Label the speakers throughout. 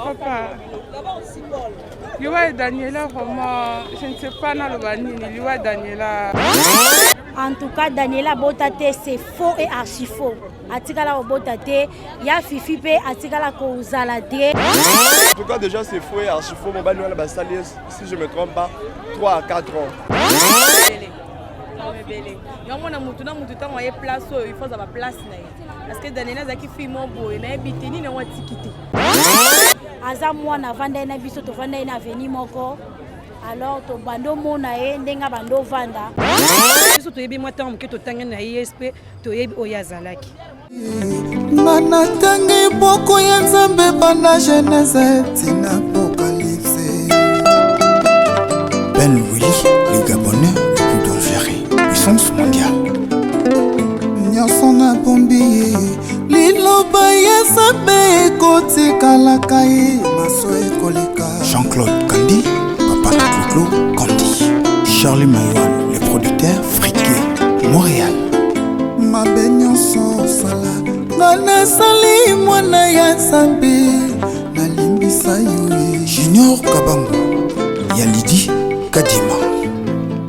Speaker 1: Papa, liwa ya Daniela vraiment, je ne sais pas naloba nini, liwa ya Daniela.
Speaker 2: En tout cas, Daniela abota te, c'est faux et archi faux. Atikala kobota te, ya Fifi mpe atikala kozala te.
Speaker 3: En tout cas, déjà, c'est faux et archi faux. Mobali wana basali ye, si je me trompe pas, 3 à 4 ans.
Speaker 4: Ebele yango mona mutu na mutu ntango aye place oyo, il faut azala place na ye, parce que Daniel azalaki fille mo boye, nayebi te nini yango atiki te.
Speaker 2: Aza mwana avanda ye na biso, tovanda ye na avenue moko, alors tobanda omona ye ndenge abanda ovanda.
Speaker 5: Biso toyebi mwa ntango moke totangi na ISP, toyebi oyo azalaki.
Speaker 6: Nga natangi buku ya Nzambe banda Genèse tina Apocalypse.
Speaker 7: Ben Willy, le Gabonais le plus dangereux, puissance mondiale.
Speaker 6: Nyonso nabombi ye, liloba ya Nzambe ekotikalaka ye, maso ekoleka.
Speaker 7: Jean-Claude Kandi, Papa Clo Kandi. Charlie Maïwan, le producteur friqué, Montréal.
Speaker 6: Mabe nyonso osala nga, nasali mwana ya Nzambe, nalimbisa yo ye.
Speaker 7: Junior Kabango, Yalidi Kadima,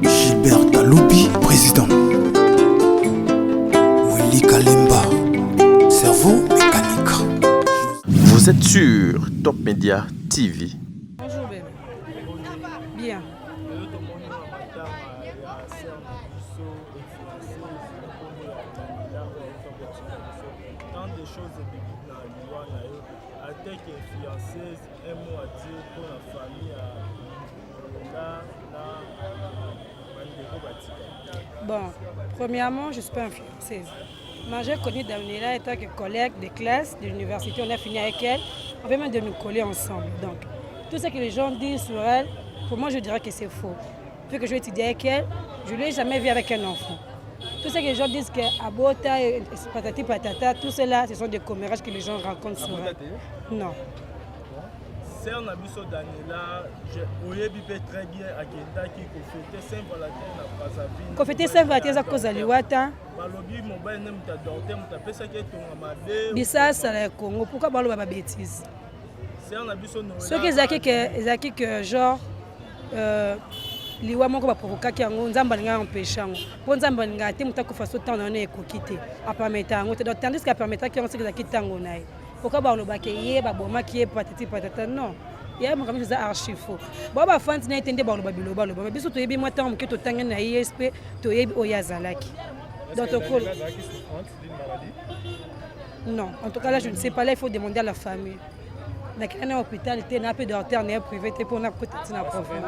Speaker 7: Gilbert Kaloubi, président. Willy Kalemba, cerveau mécanique.
Speaker 8: Vous êtes sur Top Media TV.
Speaker 5: Bonjour bébé. Bien.
Speaker 9: Lelo tomoni na matanga ya sœur na biso influenceuse na nkombo ya Daniela oyo auta kotika biso. Tant de choses ebimi na liwa na yo en tant qu'influenceuse, un mot à dire mpona famille ya Noela na bandeko batikali?
Speaker 5: Bon, premièrement, je ne suis pas influenceuse. Moi, j'ai connu Daniela en tant que collègue de classe de l'université. On a fini avec elle. On vient même de nous coller ensemble. Donc, tout ce que les gens disent sur elle, pour moi, je dirais que c'est faux. Vu que je étudié avec elle, je ne l'ai jamais vue avec un enfant. Tout ce que les gens disent qu'abota, patati patata, tout cela, ce sont des commérages que les gens racontent sur elle. Non.
Speaker 9: Sœur na biso Daniela, oyebi mpe très bien, akendaki kofêter Saint Valentin na Brazzaville.
Speaker 5: Kofêter Saint Valentin eza koza liwata.
Speaker 9: Balobi mobali nde moto adorte, moto apesaki etonga mabe.
Speaker 5: Bisasala ya Congo, pourquoi baloba babêtises?
Speaker 9: Sœur na biso Noela,
Speaker 5: soki ezalaki ke genre liwa moko baprovokaki yango, Nzambe alingaka empêche yango, mpo Nzambe alingaka te moto akufa so ntango na wana ekoki te, apermettre yango te. Donc tandis que apermettaki yango, soki ezalaki ntango na ye, pourquoi balobaki ye babomaki ye, patati patata? Non, ya makambo nyonso eza archi faux. Bao bafans na ye te nde baloba biloba loba, mais biso toyebi mwa ntango moke totangi na ISP, toyebi oyo azalaki. Donc tokolo, non, en tout cas là je ne sais pas, là il faut demander à la famille. Nakenda na hôpital te, na mpe docteur na ye privé te mpona kota ntina problème.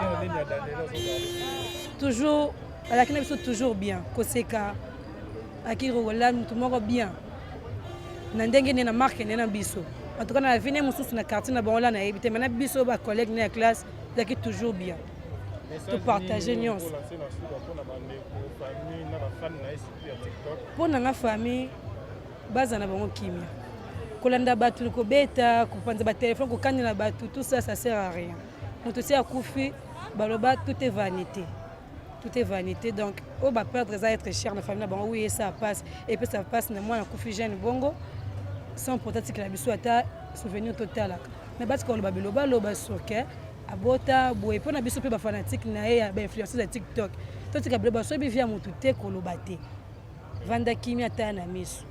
Speaker 5: Toujours azalaki na biso, toujours bien, koseka, aki rogola motu moko bien na ndenge nde na marke nde na biso. En tout cas na vie ne mosusu na quartier na bango la nayebi te, mais na biso bacollègue ne ya classe ezalaki toujours bien, topartage nyonso. Mpo na nga, famille baza na bango kimia. Kolanda bato, kobeta, kopanza batelefone, kokandela bato, tout ça, ça sert à rien. Moto si akufi, baloba tout est vanité, tout est vanité. Donc oyo baperdre eza être cher na famille na bango. Oui, esa passe, epesa passe na mwana akufi jeune bongo, sans pourtant tikela biso ata souvenir totalaka. Mais batika koloba biloba loba soke abota boye. Mpo na biso mpe bafanatike na ye ya bainfluenceuse ya TikTok, totika biloba. Soki vie ya motu te, koloba te, vanda kimia, taya na miso.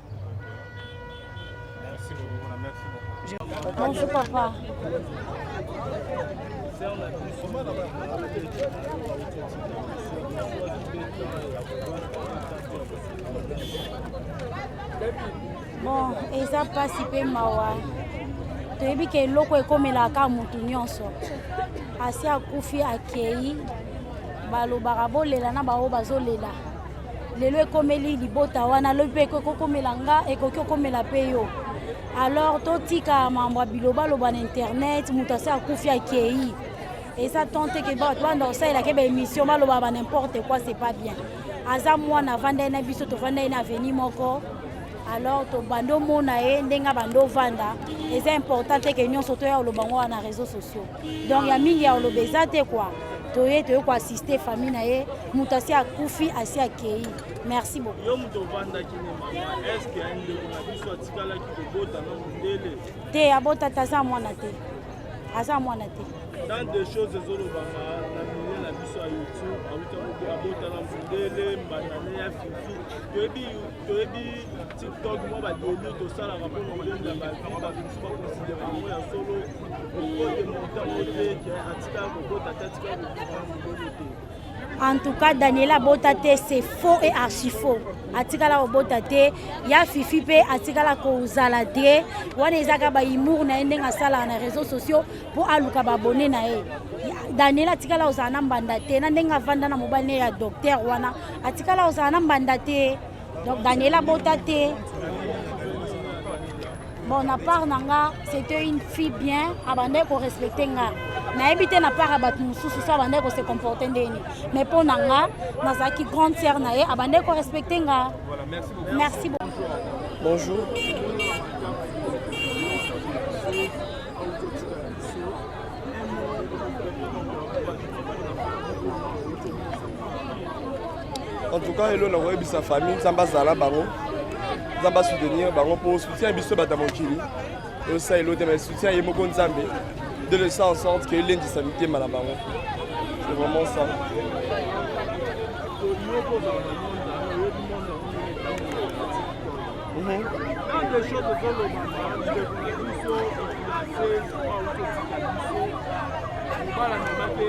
Speaker 2: Bonjour papa.
Speaker 9: Sœur na biso
Speaker 2: Bon, eza mpasi mpe mawa. Toyebi ke eloko ekomelaka motu nyonso, asi akufi, akei. Balobaka bolela na baoyo bazolela. Lelo ekomeli libota wana, lobi mpe ekoki kokomela nga, ekoki kokomela mpe yo. Alors totika mambo ya bilobaloba na internet. Moto asi akufi, akei. Eza temps te ke bato banda kosalelaka baémission, baloba ba n'importe quoi, c'est pas bien. Aza mwana avanda ye na biso, tovanda ye na avenue moko, alors tobanda omona ye ndenge abanda ovanda. Eza important te ke nyonso toya koloba ngo wana na réseaux sociaux. Donc ya mingi ya koloba eza te kua. Toye koassister famille na ye. Moto asi akufi, asi akei. Merci beaucoup.
Speaker 9: Yo moto ovandaki ne mama, est-ce ndeko na biso atikalaki kobota na mondele?
Speaker 2: Te, abota te, aza mwana te. Aza mwana te.
Speaker 9: Tant de choses ezolobama na milieu na biso ya YouTube, awuta abota na mundele mbandane ya fifi. Toyebi toyebi TikTok mwa badeli tosalaka mpona kobenda bavi, bato mosusu bakonsidere yango ya solo. Okote montango te ke atikala kobota te, atikala kobota mundele te.
Speaker 2: En tout cas, Daniela abota te, c'est faux et archi faux. Atikala kobota te, ya Fifi mpe atikala kozala te. Wana eza kaka ba humour na ye ndenge asalaka na réseaux sociaux mpo aluka ba abonné na ye. Daniela atikala kozala na mbanda te, na ndenge avanda na mobali ne ya docteur wana, atikala kozala na mbanda te. Donc Daniela abota te. Bon, na part na nga, c'était une fille bien, abandaki ko respecter nga. Nayebi te na part ya bato mosusu so abandaki ko se comporter ndeni. Mais mpo na nga, nazalaki grande sœur na ye, abandaki ko respecter nga.
Speaker 9: Voilà, merci beaucoup.
Speaker 2: Merci beaucoup.
Speaker 3: Bonjour. En tout cas, elo nakoyebisa famille, Nzambe azala bango, Nzambe asoutenir bango mpo soutien biso bato ya mokili osala elo te, mais soutien ye moko Nzambe de le ça en sorte que elendisa mitema na bango. C'est vraiment ça.
Speaker 9: Tant de choses ezolobama, ndeko na biso influenceuse oyo aototika biso, mobala mema mpe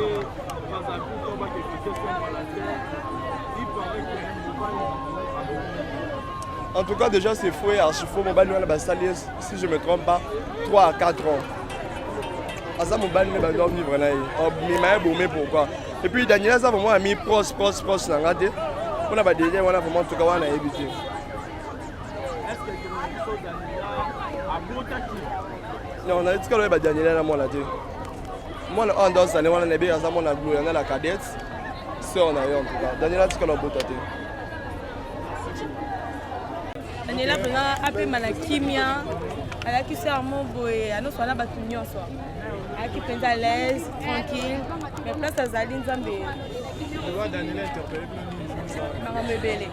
Speaker 9: bazaku to bakefike sombala te, il paraît que mobali.
Speaker 3: En tout cas, déjà, c'est faux et archi faux. Mobali wana basali, si je me trompe pas, 3 à 4 ans. Aza mobali ne bando vivre na ye. Mima ye bomé pourquoi? Et puis Daniel aza vraiment ami proche proche proche na nga te. Mpona ba délai wana vraiment, en tout cas wana nayebi te.
Speaker 9: Est ce que ndeko na biso Daniela abotaki?
Speaker 3: Non, na tikala oyeba Daniela na mwana te. Mwana oyo ando azali wana nayebi aza mwana Gloria na la cadette. Sœur na ye en tout cas. Daniela tikala obota te.
Speaker 4: Daniela mpenza apema na kimia, azalaki sœur mo boye anyonso wana, bato nyonso ayaki mpenza à l'aise, tranquille, mais place azali Nzambe. Makambo ebele,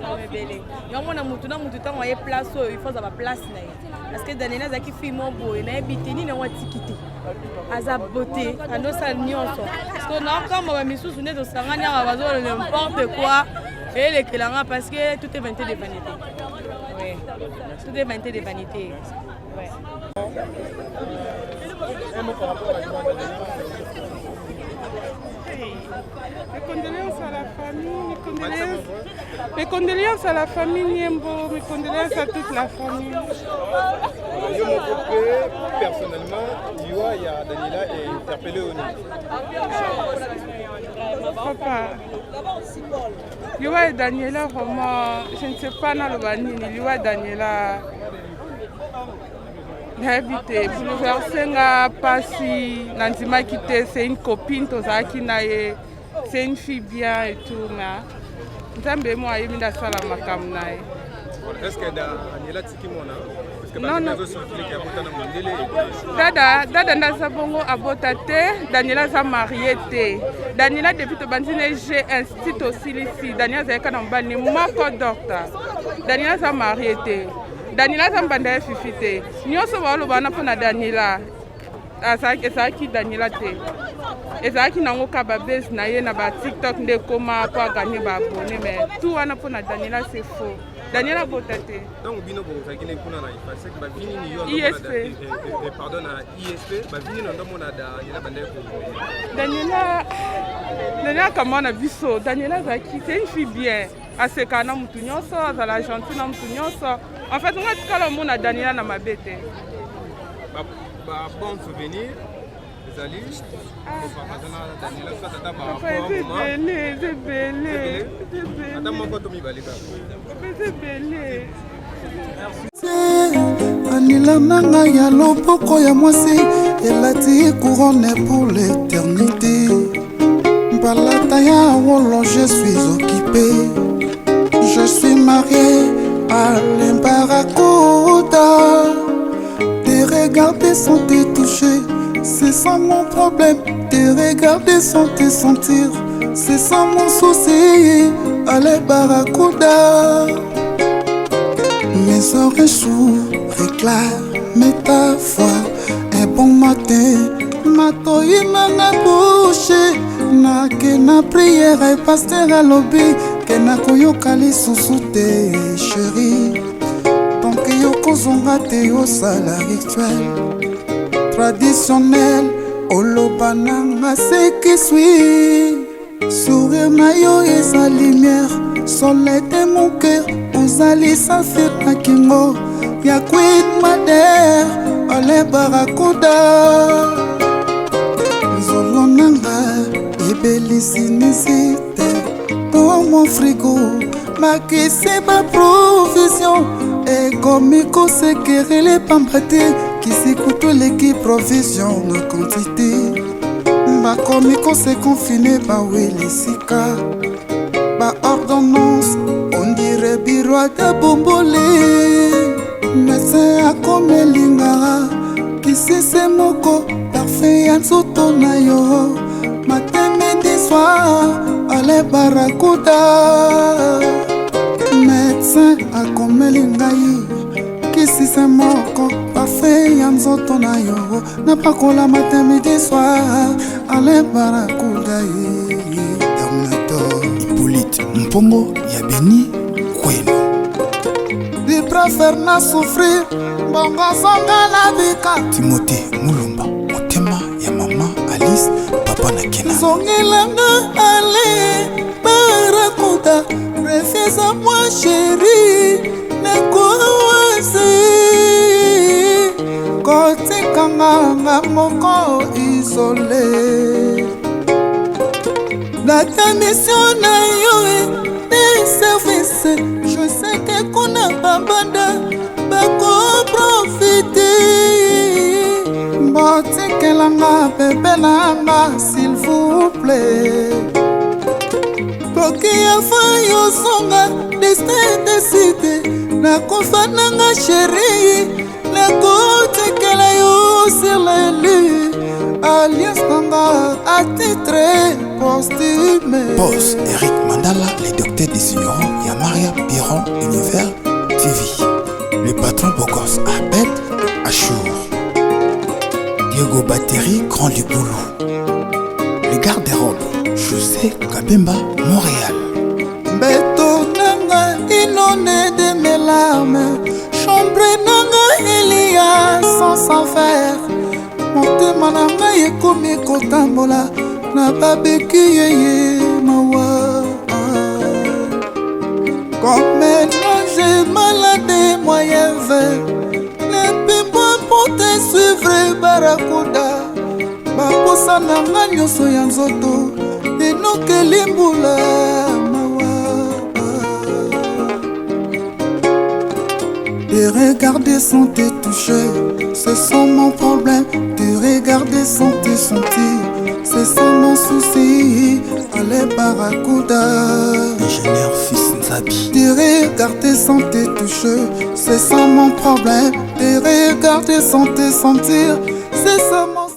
Speaker 4: makambo ebele. Yango mona mutu na mutu ntango aye place oyo, il faut aza baplace na ye, parce que Daniela azalaki fille mo boye, nayebi te nini yango atiki te, aza beauté, andosala nyonso, parce que naokamba bamisusu nde tosangani awa bazoloba n'importe quoi, elekelanga, parce que tout est vanité de vanité. Ouais. Tout est vanité de vanité. Ouais.
Speaker 9: Un mot par rapport à la
Speaker 1: Mes condoléances à la famille, mes condoléances, mes condoléances à la famille Niembo, mes condoléances à toute la famille.
Speaker 10: Yo moko mpe personnellement, liwa ya Daniela interpellé oni?
Speaker 1: Papa, liwa ya Daniela, vraiment, je ne sais pas naloba nini. Liwa ya Daniela, nayebi te, bouleverse nga mpasi, nandimaki te. C'est une copine, tozalaki na ye, c'est une fille bien et tout, mais Nzambe mo ayebi nde asala makambo na ye.
Speaker 10: Est ce que Daniela tiki mwana? Parce que
Speaker 1: Non, non.
Speaker 10: bazocircule ke abota na mondele.
Speaker 1: Dada, dada nde aza bongo, abota te. Daniela aza marie te. Daniela, depuis tobandi na G1 ti tosilisi, Daniela azalaki na mobali ne moko, docteur. Daniela aza marie te, Daniela aza mbanda ya Fifi te. Nyonso baoloba wana mpona Daniela, ezalaki Daniela te, ezalaki nango ka babase na ye na baTikTok nde ekoma po aganye baabonné, mais tout wana mpona Daniela, c'est faux. Daniela abota te.
Speaker 10: Ntango bino bozalaki ne kuna na IFASEC, bavi nini yo?
Speaker 1: ISP.
Speaker 10: Pardon, na ISP, bavi nini ondomona Daniela bandaki ko?
Speaker 1: Daniela, Daniela kama na biso, Daniela azalaki, c'est une fille bien, asekaka na mutu nyonso, azala gentil na mutu nyonso. En fait, nga tikala omona Daniela na mabe te.
Speaker 10: Ba bon souvenir ezali kopartage na Daniela, soit ata
Speaker 1: Papa, eza ebele, eza ebele, eza ebele.
Speaker 10: Ata moko to mibale kaka.
Speaker 1: Papa, eza ebele.
Speaker 6: Anila na ngai ya loboko ya mwasi elati couronne pour l'éternité, mpalata ya wolo. Je suis occupé, je suis marié à l'Imbarakuda. Te regarder sans te toucher, c'est ça mon problème. Te regarder sans te sentir, c'est ça mon souci. Allez Barracuda. Mes oreilles s'ouvrent, réclament ta voix. Un bon matin. Nake na priere, pasteur alobi ke nakoyoka lisusu te, chéri. Donc yokozonga te, osala rituel traditionnel, oloba nanga ce qui suit. Sourire na yo eza lumière, soleil de mon cœur. Ozali saphir na kingo ya Queen Mother, ole barakuda. Nzolo nanga ebelisi nisite to mon frigo, makisi baprovision ekomi kosekerele pamba te. Kisi kutu eleki provision na quantité. Bakomi kose confiner, baweli sika baordonnance, on dirait bureau ata bombole. Médecin akomelingaka kisise moko, parfum ya nzoto na yo, matin, midi, soir, ale barakuda. Médecin akomeli ngai kisise moko, parfum ya nzoto na yo, napakola matin, midi, soir, ale barakuda ye.
Speaker 7: Terminator Hippolyte Mpongo ya Beni Kweno.
Speaker 6: Tu préfères na souffrir, bongo zonga na bika.
Speaker 7: Timothée Mulumba, motema ya mama Alice, papa na Kena.
Speaker 6: Zongelanga, ale barakuda, refuse moi, chéri, nakowazi kotikanga nga moko isolé. Nata mission na yo de service, je sais que kuna babanda bakoprofiter. Botikelanga bébé nanga, s'il vous plaît. Toki afa yozonga, destin décide, nakofa nanga, chéri, nakotikela yo sur le alliance nanga à titre posthume.
Speaker 7: Boss Eric Mandala, le docteur des ignorants, Yamaria Piron, Univers TV. Le patron Bogos Abed Achour. Diego Batterie, Grand Liboulou. Le garde-robe, José Kabemba, Montréal.
Speaker 6: Mbeto nanga inondé de mes larmes, chambre nanga elia sans enfer. Motema na ngai ekomi kotambola na babeki yeye, mawa. Comme un ange malade moyen vert lepimbo pour te suivre, barakuda. Baposa na nga nyonso ya nzoto enokeli mbula, mawa. Te regarder sans te toucher, c'est ça mon problème. Te regarder sans te sentir, c'est ça mon souci. Allez Barracuda.
Speaker 7: Ingénieur Fils Nzabi.
Speaker 6: Te regarder sans te toucher, c'est ça mon problème. Te regarder sans te sentir, c'est ça mon